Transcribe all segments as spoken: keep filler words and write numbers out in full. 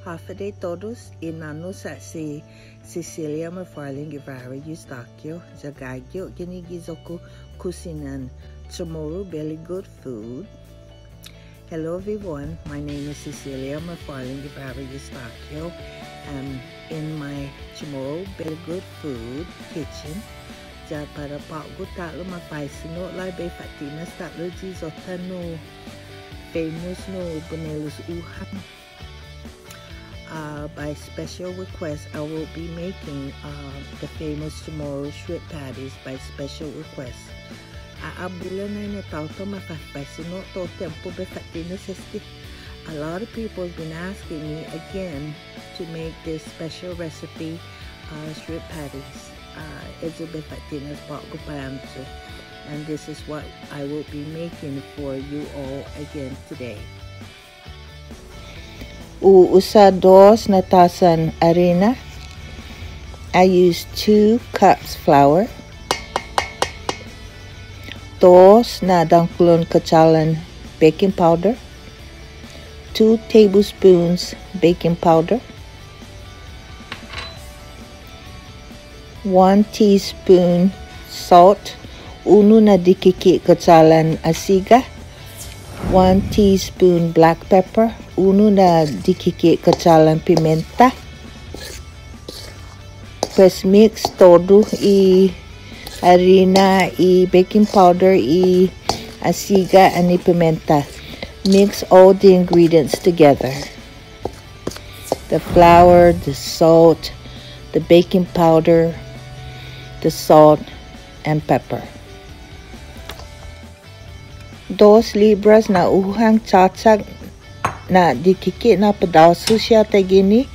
Håfa adai todus, i na'ån-hu si Cecilia McFarlane Guevara Eustaquio, ya gaige yu' guini gi iyo-ku kusinan Chamorro Belly Good Food. Hello everyone, my name is Cecilia McFarlane Guevara Eustaquio. I'm in my Chamorro Belly Good Food kitchen. Ya para på'go ta'lo ma faisen yu' lao bai fa'tinas ta'lo i iyo-ta nu famous nu buñelos uhang. Uh, by special request, I will be making, uh, the famous Chamorro shrimp patties by special request. A'abula nai na taotao ma fafaisen yu' todu tiempo bai fa'tinas este. A lot of people have been asking me again to make this special recipe, uh, shrimp patties. Uh, ayu bai fa'tinas på'go para hamyo. And this is what I will be making for you all again today. Hu usa dos na tåsan harina. I use two cups flour. Dos na dångkulon kåchalan baking powder. Two tablespoons baking powder. One teaspoon salt, unu na dikike' kåchalan asiga. One teaspoon black pepper, unu na dikike' kåchalan pimienta. Pues mix todu i harina, i baking powder, i asiga, and i pimienta. Mix all the ingredients together. The flour, the salt, the baking powder, the salt, and pepper. Dos libras na uhang chåchak na dikike' na padasu siha taiguini,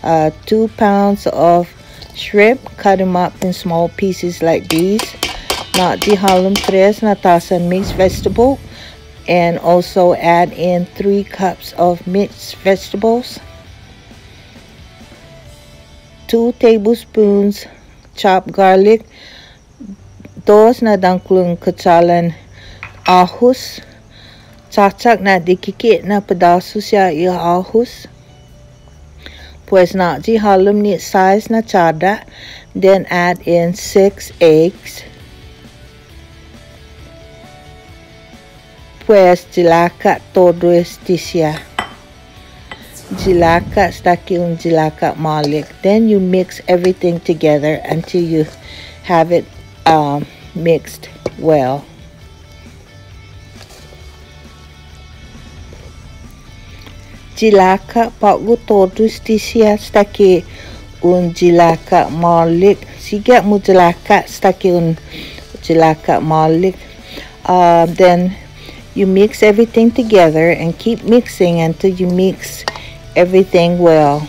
uh, two pounds of shrimp, cut them up in small pieces like these. Na'yi hålom tres na tåsan mixed vegetable, and also add in three cups of mixed vegetables. Two tablespoons chopped garlic. Dos na dångkulon kåchalan åhos. Chåchak na dikike' na padasu siha i åhos. Pues na'yi hålom ni' sais na chåda'. Then add in six eggs. Pues, yilaka' todu este siha. Yilaka' estaki un yilaka' maolek. Then you mix everything together until you have it, um, mixed well. Yilaka' på'go todu este siha estaki un yilaka' maolek. Sigi ha' muyilaka' estaki un yilaka' maolek. Uh, then you mix everything together and keep mixing until you mix everything well.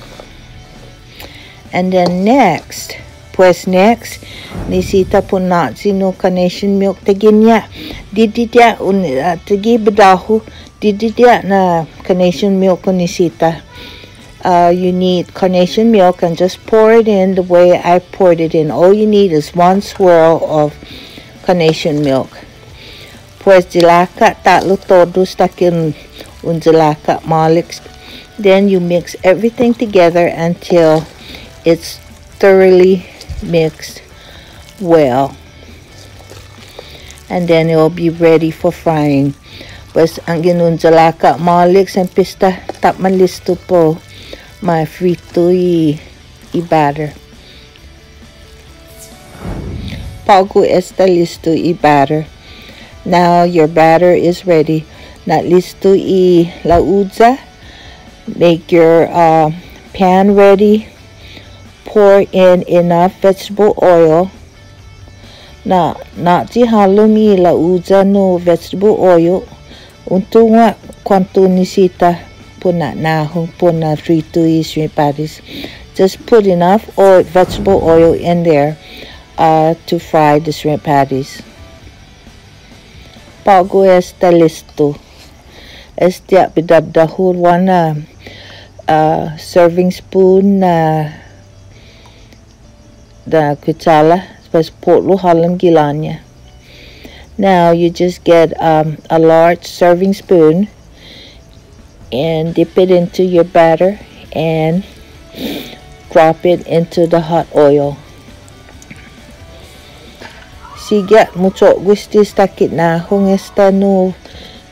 And then next, pues next, nisisita put na'yi nu carnation milk. Taiguini ha', didide' ha' un, uh, taiguini bidå-hu, didide' ha' na carnation milk un nisisita. Uh, you need carnation milk and just pour it in the way I poured it in. All you need is one swirl of carnation milk. Pues yilaka' ta'lo todu estaki un yilaka' maolek. Then you mix everything together until it's thoroughly mixed well. And then it'll be ready for frying. Pues yanggen un yilaka' maolek, siempre esta, esta manlistu para ma fritu i, i batter. På'go esta listu i batter. Now your batter is ready. Na'listu i la'uya. Make your, uh, pan ready. Pour in enough vegetable oil. Na, na'yi hålom i la'uya nu vegetable oil. Un tungo' kuånto nisisita put na'na'hong put na'fritu i shrimp patties. Just put enough oil, vegetable oil in there, uh, to fry the shrimp patties. På'go esta listu. Este ha' bidådå-hu guaha na, uh, serving spoon na na kuchala, pues polu hålom gi låña. Now you just get, um, a large serving spoon and dip it into your batter and drop it into the hot oil. Sigi ha' mucho gusto esta ki nahong esta nu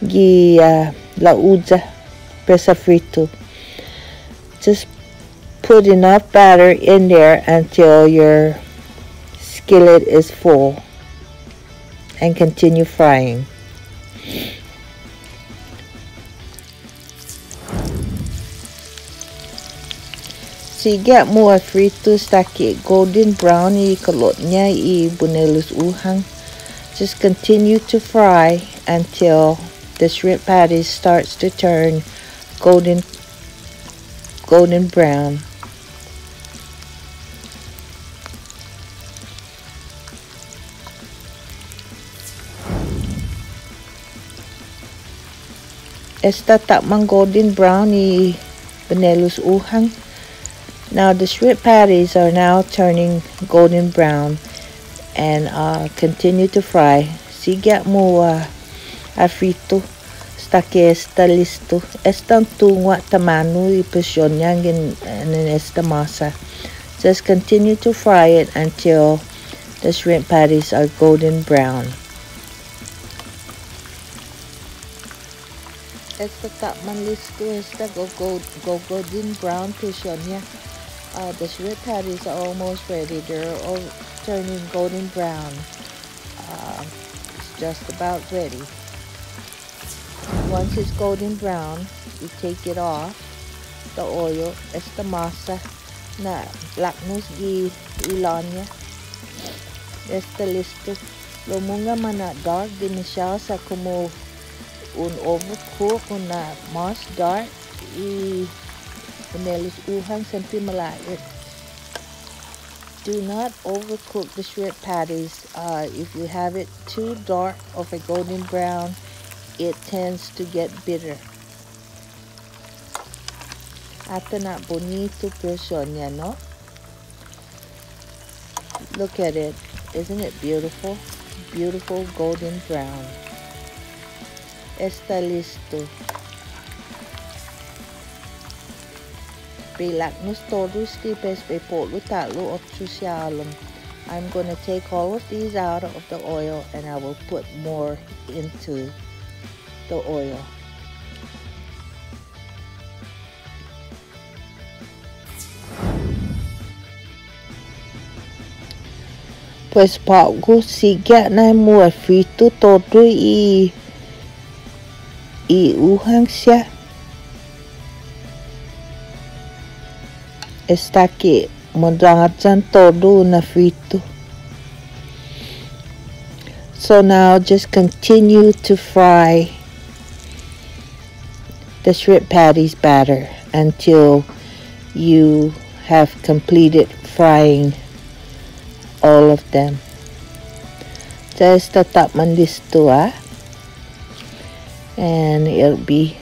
gi, uh, la'uya para sa' fritu. Just put enough batter in there until your skillet is full and continue frying. Sigi ha' mufritu esta ki golden brown i kolot-ña i buñuelos uhang. Just continue to fry until the shrimp patties starts to turn golden, golden brown. Esta ta'mangolden brown i buñuelos uhang. Now the shrimp patties are now turning golden brown and, uh, continue to fry. Sigi ha' mu, uh, afritu esta ki esta listo. Esta un tungo' taimanu i pusision-ña anggen, anggen esta måsa. Just continue to fry it until the shrimp patties are golden brown. Esta ta'manlisto esta go, go, go, golden brown pusision-ña. Uh, the shrimp patties are almost ready. They're all turning golden brown. Uh, it's just about ready. Once it's golden brown, you take it off the oil. Esta måsa na'laknos gi ilå-ña. Esta listo. Lao mungnga mana'dårk, dimisiåo sa' komu un overcook, un na'mås dårk i buñuelos uhang, siempre mala'et. Do not overcook the shrimp patties. Uh, if you have it too dark of a golden brown, it tends to get bitter. Atan na' bunitu pusision-ña, no? Look at it. Isn't it beautiful? Beautiful golden brown. Esta listo. Bai laknos todu este, pues bai po'lo ta'lo otro sihalom. I'm gonna take all of these out of the oil and I will put more into the oil. Pues på'go sigi ha' na' mufritu todu i, i uhang siha. Esta ki munhåyan todu na fritu. So now just continue to fry the shrimp patties batter until you have completed frying all of them. Just ta'manlisto, ah, and it'll be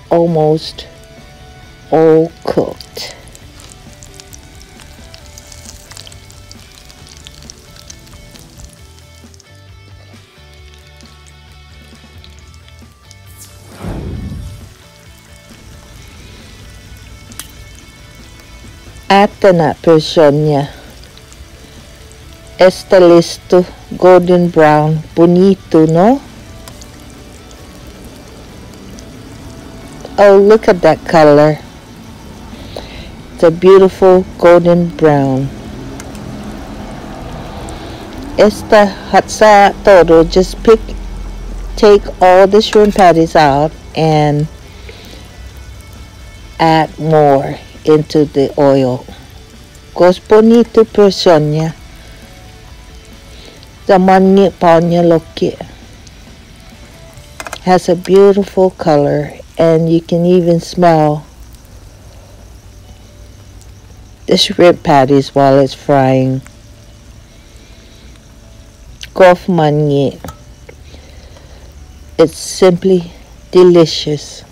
almost all cooked. Atan na' pusision-ña. Esta listo, golden brown, bunitu, no? Oh, look at that color. It's a beautiful golden brown. Esta håtsa todu, just pick, take all the shrimp patties out and add more into the oil. Gos bunitu pusision-ña. Ya månnge' på'go lokkue'. Has a beautiful color, and you can even smell the shrimp patties while it's frying. Gof månnge'. It's simply delicious.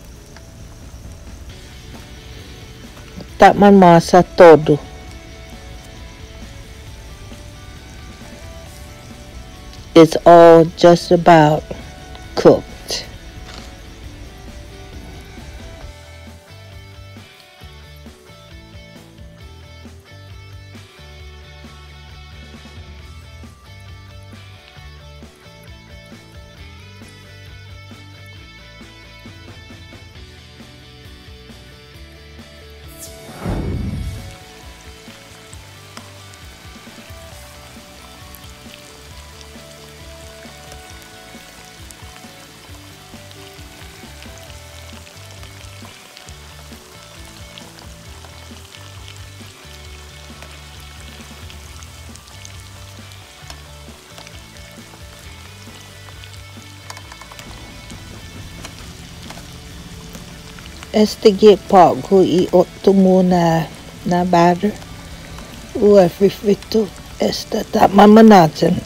Ta'manmåsa todu. It's all just about cooked. Estague' på'go i ottomu na, na batter. Hu ha' frifritu. Esta ta' manmanhåyan.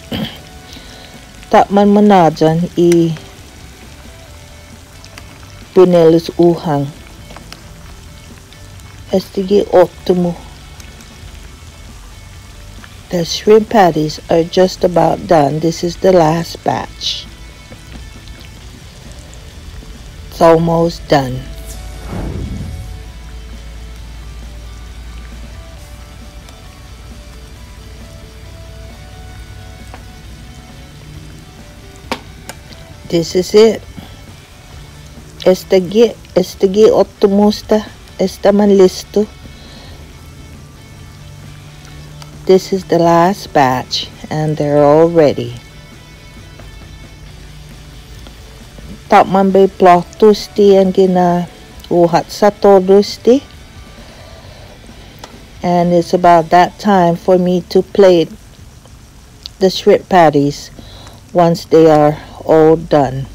Ta' manmanhåyan i buñelos uhang. Estague' ottomu. The shrimp patties are just about done. This is the last batch. It's almost done. This is it. Estague', estague' ottomu esta, esta manlisto. This is the last batch, and they're all ready. Ta' manbiahi plåtu este, and ginen hu hatsa todu este. And it's about that time for me to plate the shrimp patties once they are all done.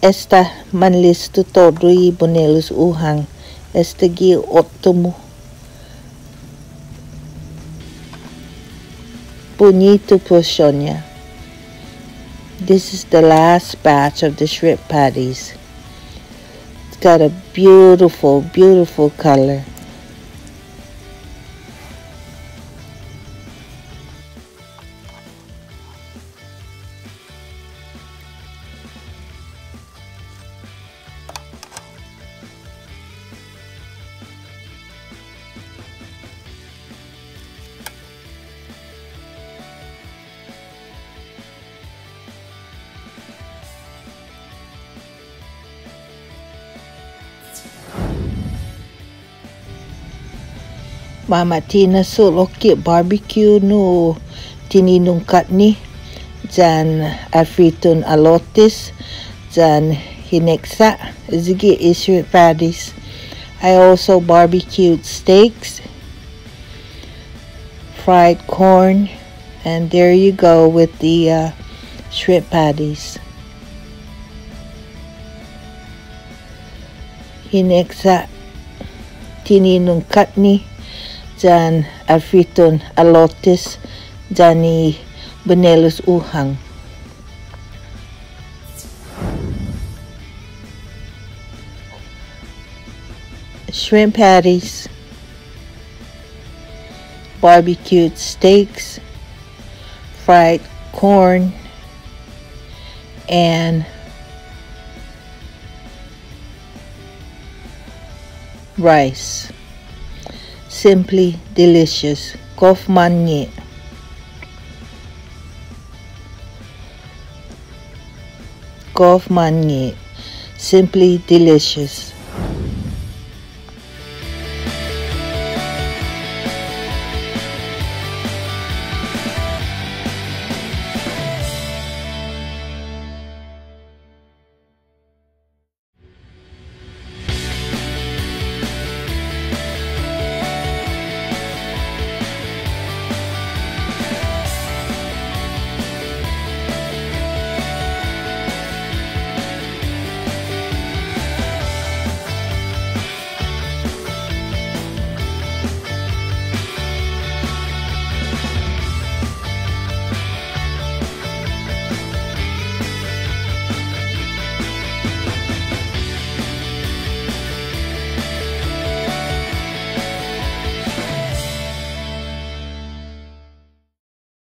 Esta manlisto todu i buñelos uhang. Estague' ottomu. Bunitu porsion-ña. This is the last batch of the shrimp patties. It's got a beautiful, beautiful color. Mama'tinas yu' lokkue' barbecue nu tininong kåtne, yan afriton elotes, yan hineksa', sigi i shrimp patties. I also barbecued steaks, fried corn, and there you go with the, uh, shrimp patties. Hineksa' tininong kåtne, yan afriton elotes, yan i buñelos uhang. Shrimp patties, barbecued steaks, fried corn, and rice. Simply delicious. Gof månnge'. Gof månnge'. Simply delicious.